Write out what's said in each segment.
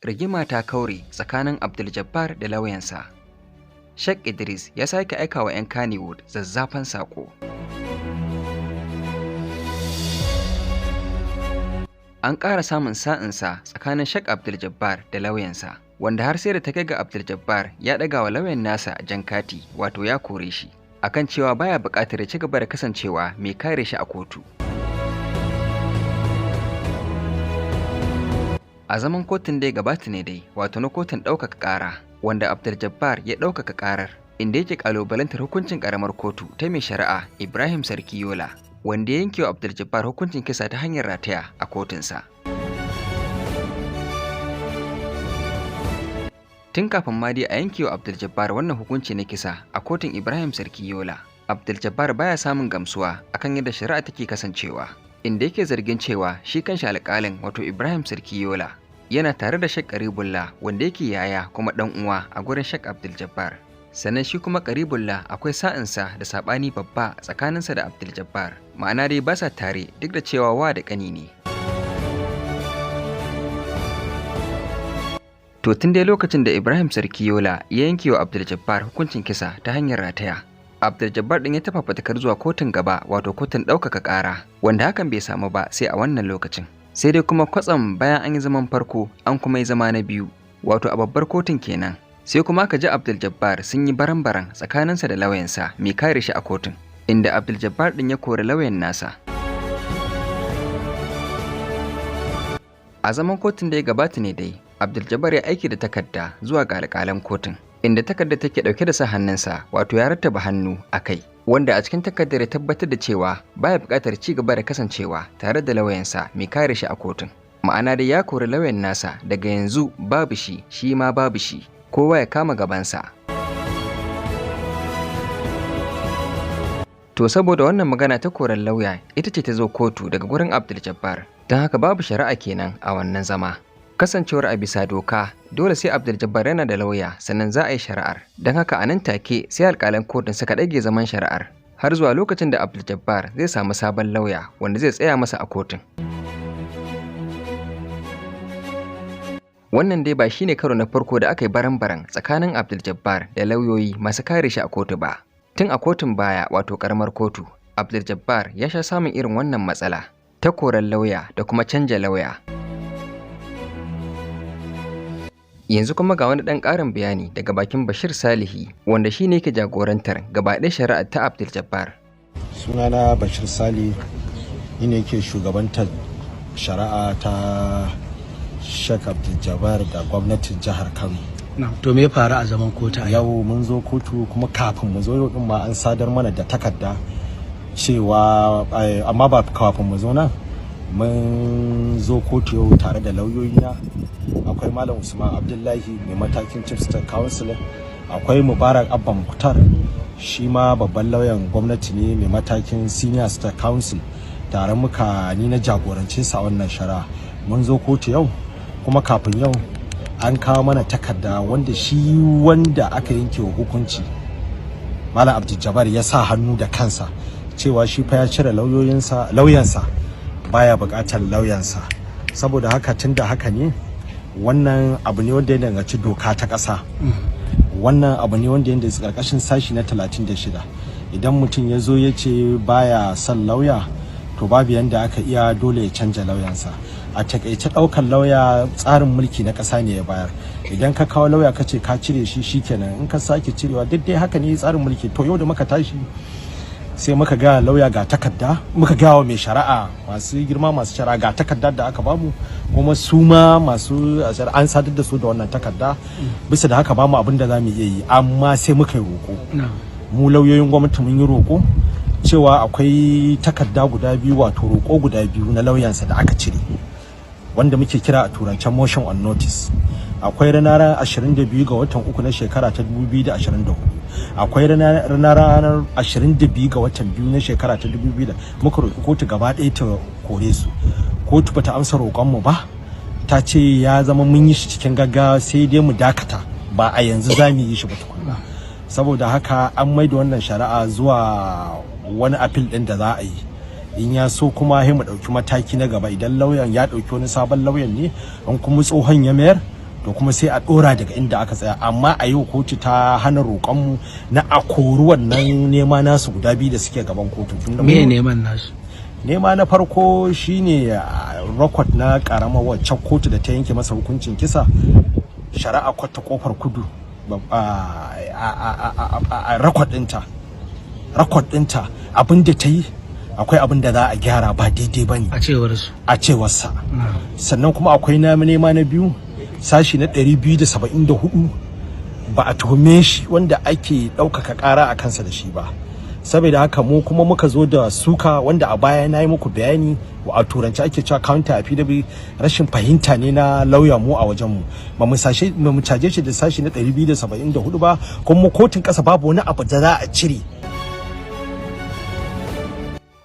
Rigima ta kaure tsakanin Abdul Jabbar da lauyansa. Sheikh Idris ya sake aika wa 'yan Kannywood zazzafan saƙo. An ƙara samun sa'insa tsakanin Sheikh Abdul Jabbar da lauyansa, wanda har sai da ta kai ga Abdul Jabbar ya ɗaga wa lauyan nasa jan kati, wato ya kore shi, akan cewa baya buƙatar ya ci gaba da kasancewa mai kare shi a kotu. A zaman kotun da ya gabata ne dai, wato na kotun ɗaukaka ƙara, wanda Abdul Jabbar ya ɗaukaka ƙarar, inda yake ƙalubalantar hukuncin ƙaramar kotu ta mai shari'a Ibrahim Sarki Yola, wanda ya yanke wa Abdul Jabbar hukuncin kisa ta hanyar rataya a kotunsa. Tun kafin ma dai a yanke wa Abdul Jabbar wannan hukunci na kisa a kotun Ibrahim Sarki Yola, Abdul Jabbar baya samun gamsuwa akan yadda shari'a take kasancewa, inda yake zargin cewa shi kanshi alƙalin, wato Ibrahim Sarki Yola, yana tare da Sheikh Karibullah, wanda yake yaya kuma ɗan uwa a gurin Sheikh Abdul Jabbar. Sannan shi kuma Karibullah akwai sa'insa da saɓani babba tsakaninsa da Abdul Jabbar, ma'ana dai ba sa tare duk da cewa wa da ƙani ne. To tun dai lokacin da Ibrahim Sarki Yola ya yanke wa Abdul Jabbar hukuncin kisa ta hanyar rataya, Abdul Jabbar ɗin ya tafa fatakar zuwa kotun gaba, wato kotun ɗaukaka ƙara, wanda hakan bai samu ba sai a wannan lokacin. Sai dai kuma kwatsam bayan an yi zaman farko an kuma yi zama na biyu, wato a babbar kotun kenan. Sai kuma aka ji Abdul Jabbar sun yi baran-baran tsakaninsa da lauyansa mai kare shi a kotun, inda Abdul Jabbar ɗin ya kori lauyan nasa. A zaman kotun da ya gabata ne dai, Abdul Jabbar ya aiki da takarda zuwa ga alƙalan kotun, inda takardar take ɗauke da sa hannunsa, wato ya rattaba hannu a kai, wanda a cikin takardar ya tabbatar da cewa baya buƙatar ci gaba da kasancewa tare da lauyansa mai kare shi a kotun. Ma'ana dai ya kori lauyan nasa, daga yanzu babu shi, shi ma babu shi, kowa ya kama gabansa. To saboda wannan magana ta koren lauya ita ce ta zo kotu daga gurin Abdul Jabbar, don haka babu shari'a kenan a wannan zama. Kasancewar a bisa doka dole sai Abdul Jabbar yana da lauya sannan za a yi shari'ar, don haka a nan take sai alƙalan kotun suka ɗage zaman shari'ar har zuwa lokacin da Abdul Jabbar zai samu sabon lauya wanda zai tsaya masa a kotun. Wannan dai ba shine karo na farko da aka yi baran-baran tsakanin Abdul Jabbar da lauyoyi masu kare shi a kotu ba. Tun a kotun baya, wato karamar kotu, Abdul Jabbar ya sha samun irin wannan matsala ta koren lauya da kuma canja lauya. Yanzu kuma ga wani ɗan ƙarin bayani daga bakin Bashir Salihi, wanda shi ne yake jagorantar gaba ɗaya shari'ar ta Abdul Jabbar. Sunana Bashir Sali, ni ne ke shugabantar shari'a ta Sheikh Abdul Jabbar da gwamnatin jihar Kano. To me ya faru a zaman kotu a yau? Yau mun zo kotu, kuma kafin mu zo yau din ma an sadar mana da takarda cewa, amma ba kafin mu zo nan, mun zo kotu yau tare da lauyoyina. Akwai Malam Usman Abdullahi mai matakin Chief State Counsel, akwai Mubarak Abba Muktar, shi ma babban lauyan gwamnati ne mai matakin Senior State Counsel. Tare muka, ni na jagorance sa wannan shari'a. Mun zo kotu yau, kuma kafin yau an kawo mana takarda wanda shi wanda aka yanke wa hukunci, Malam Abdul Jabbar, ya sa hannu da kansa cewa shi fa ya cire lauyansa, baya bukatar lauyansa. Saboda haka tunda haka ne, wannan abu ne wanda ya danganci doka ta ƙasa. Wannan abu ne wanda ya danganci karkashin sashi na 36. Idan mutum ya zo ya ce baya son lauya, to babu yanda aka iya, dole ya canja lauyansa. A takaice, ɗaukar lauya tsarin mulki na ƙasa ne ya bayar. Idan ka kawo lauya ka ce ka cire shi, shikenan. In ka sake cirewa, duk dai haka ne tsarin mulki. To yau da muka tashi sai muka ga lauya ga takarda, muka ga wa mai shari'a, masu girma masu shari'a, ga takarda da aka bamu, kuma su ma masu an sadar da su da wannan takarda. Bisa da haka bamu abin da za mu iya yi, amma sai muka yi roƙo. Mu lauyoyin gwamnati mun yi roƙo cewa akwai takarda guda biyu, wato roƙo guda biyu na lauyansa da aka cire, wanda muke kira a turancen motion on notice. Akwai ranar 22 ga watan uku na shekara ta 2024, akwai ranar 22 ga watan biyu na shekara ta 2000. Muka roƙi kotu gaba ɗaya ta kore su. Kotu bata amsa roƙonmu ba, ta ce ya zama mun yi shi cikin gaggawa, sai dai mu dakata, ba a yanzu za mu yi shi ba tukuna. Saboda haka an maida wannan shari'a zuwa wani appeal ɗin da za a yi. In ya so kuma sai mu ɗauki mataki na gaba, idan lauyan ya ɗauki wani sabon lauyan ne, in kuma tsohon ya mayar. To kuma sai a dora daga inda aka tsaya. Amma a yau kotu ta hana roƙonmu na a kori wannan nema nasu guda biyu da suke gaban kotu. Me neman nasu? Nema na farko shine record na karamar waccan kotu da ta yanke masa hukuncin kisa, shari'a kwata kofar kudu, a record ɗinta abinda ta yi akwai abin da za a gyara, ba daidai ba ne. A cewar su. A cewarsa. Sannan kuma akwai na nema na biyu, sashi na 274, ba a tuhume shi wanda ake ɗaukaka ƙara a kansa da shi ba. Saboda haka mu kuma muka zo da suka wanda a baya na yi muku bayani, a turanci ake cewa counter affidavit. Rashin fahimta ne na lauya. Mu a wajen mu ba mu caje shi da sashi na 274 ba, kuma kotun ƙasa babu wani abu da za a cire.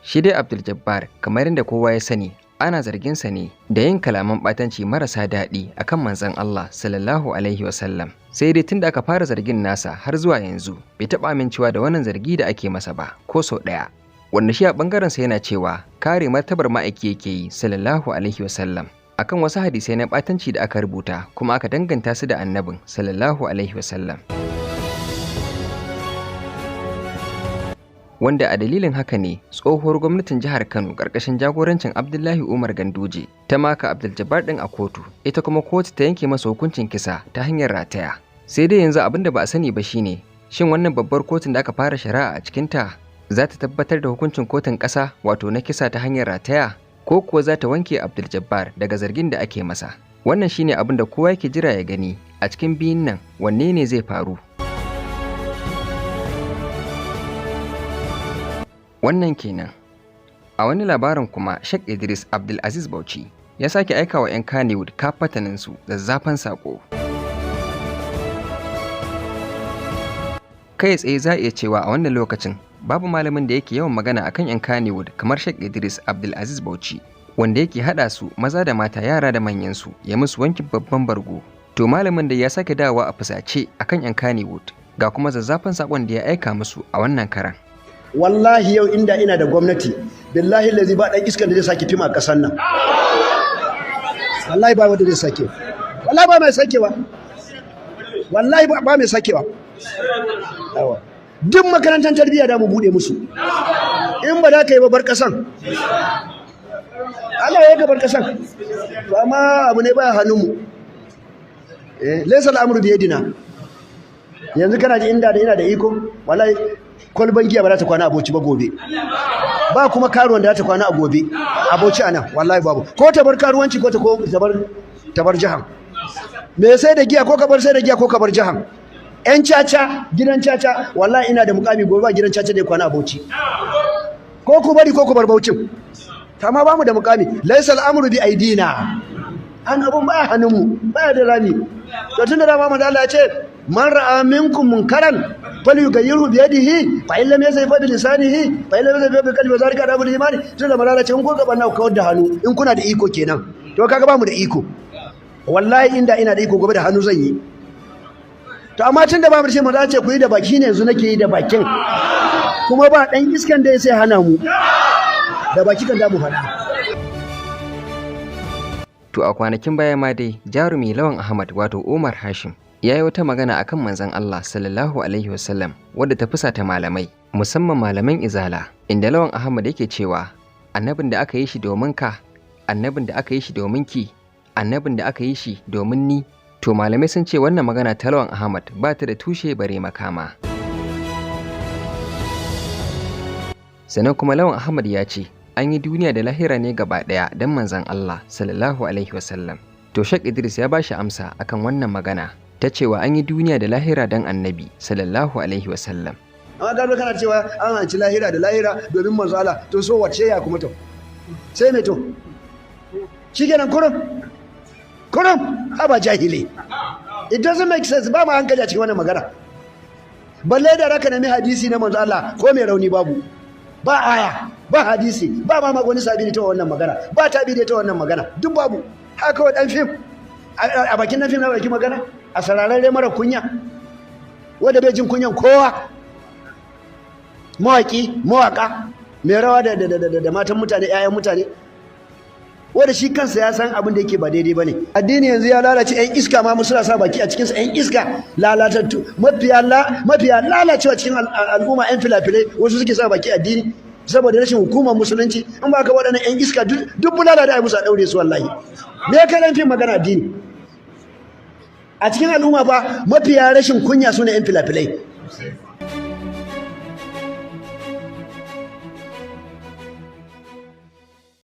Shi dai Abdul Jabbar, kamar yadda kowa ya sani, ana zarginsa ne da yin kalaman ɓatanci marasa daɗi akan manzon Allah sallallahu alaihi wasallam. Sai dai tun da aka fara zargin nasa har zuwa yanzu bai taɓa amincewa da wannan zargi da ake masa ba ko sau ɗaya. Wanda shi a ɓangarensa yana cewa kare martabar ma'aiki yake yi sallallahu alaihi wasallam akan wasu hadisai na ɓatanci da aka rubuta kuma aka danganta su da annabin sallallahu alaihi wasallam. Wanda a dalilin haka ne tsohuwar gwamnatin jihar Kano ƙarƙashin jagorancin Abdullahi Umar Ganduje ta maka Abdul Jabbar ɗin a kotu, ita kuma kotu ta yanke masa hukuncin kisa ta hanyar rataya. Sai dai yanzu abin da ba a sani ba shine, shin wannan babbar kotun da aka fara shari'a a cikinta za ta tabbatar da hukuncin kotun ƙasa, wato na kisa ta hanyar rataya, ko kuwa za ta wanke Abdul Jabbar daga zargin da ake masa? Wannan shine abin da kowa yake jira ya gani. A cikin biyun nan, wanne ne zai faru? Wannan kenan. A wani labarin kuma, Sheikh Idris Abdulaziz Bauchi ya sake aika wa 'yan Kannywood kafataninsu zazzafan saƙo. Kai tsaye za a iya cewa a wannan lokacin babu malamin da yake yawan magana akan 'yan Kannywood kamar Sheikh Idris Abdulaziz Bauchi, wanda yake haɗa su maza da mata, yara da manyansu, ya musu wankin babban bargo. To malamin da ya sake dawowa a fusace akan 'yan Kannywood, ga kuma zazzafan saƙon da ya aika musu a wannan karan. Wallahi yau inda ina da gwamnati, billahi lazi ba dan iskan da zai sake fima a kasan nan. Wallahi ba wanda zai sake. Wallahi ba mai sakewa. Wallahi ba mai sakewa. Yawa. Duk makarantar tarbiyya da mu bude musu. In ba za ka yi ba, bar kasan. Allah ya ga bar kasan. To amma abu ne ba hannunmu. Eh, laysa al'amru bi yadina. Yanzu kana ji inda da ina da iko, wallahi kwalban giya ba za ta kwana a Bauchi ba gobe. Ba kuma karuwan da za ta kwana a gobe a Bauchi anan, wallahi babu. Ko ta bar karuwanci ko ta ko ta bar jahan. Me sai da giya, ko ka bar sai da giya ko ka bar jahan. Yan caca, gidan caca, wallahi ina da mukami gobe ba gidan caca da ya kwana a Bauchi. Ko ku bari ko ku bar Bauchin. Amma ba mu da mukami. Laysa al'amru bi aidina. An abun ba hannunmu, ba da rami. To tun da dama manzo Allah ya ce man ra'a minkum munkaran falyughayyirhu bi yadihi, fa in lam yastati fa bi lisanihi, fa in lam yastati fa bi qalbihi, zalika adabul imani. Tun da manzo ce in kun gaban na kawar da hannu in kuna da iko kenan. To kaga ba mu da iko. Wallahi inda ina da iko gobe da hannu zan yi. To amma tun da ba mu da shi, manzo ce ku yi da baki ne, yanzu nake yi da bakin. Kuma ba dan iskan da ya sai hana mu. Da baki kan da mu faɗa. To a kwanakin baya ma dai jarumi Lawan Ahmad, wato Umar Hashim, ya yi wata magana akan manzon Allah sallallahu alaihi wasallam wadda ta fusata malamai, musamman malaman Izala, inda Lawan Ahmad yake cewa annabin da aka yi shi domin ka, annabin da aka yi shi domin ki, annabin da aka yi shi domin ni. To malamai sun ce wannan magana ta Lawan Ahmad ba ta da tushe bare makama. Sannan kuma Lawan Ahmad ya ce an yi duniya da lahira ne gaba ɗaya don manzon Allah sallallahu alaihi wasallam. To Sheikh Idris ya bashi amsa akan wannan magana ta cewa an yi duniya da lahira don annabi sallallahu alaihi wasallam. Amma gano kana cewa an hanci lahira da lahira domin manzo Allah, to so wace ya kuma to sai me to shikenan kurum kurum haba jahili. It doesn't make sense. Ba ma hankali a cikin wannan magana. Balle da raka nemi hadisi na manzo Allah ko mai rauni, babu. Ba aya, ba hadisi, ba ma wani sabi ta wannan magana, ba tabi ta wannan magana, duk babu. Haka wa dan fim a bakin dan fim na bakin magana a sararre mara kunya wanda bai jin kunyan kowa, mawaki, mawaka mai rawa da matan mutane, 'ya'yan mutane. Wanda shi kansa ya san abin da yake ba daidai bane. Addini yanzu ya lalace, ƴan iska ma suna sa baki a cikinsa, ƴan iska lalatattu, mafiya lalacewa cikin al'umma, ƴan filafilai wasu suke sa baki addini saboda rashin hukumar musulunci. In ba ka waɗannan ƴan iska duk bulala da ai musu a ɗaure su wallahi. Me ka dan fi magana addini a cikin al'umma fa, mafiya rashin kunya sune ƴan filafilai.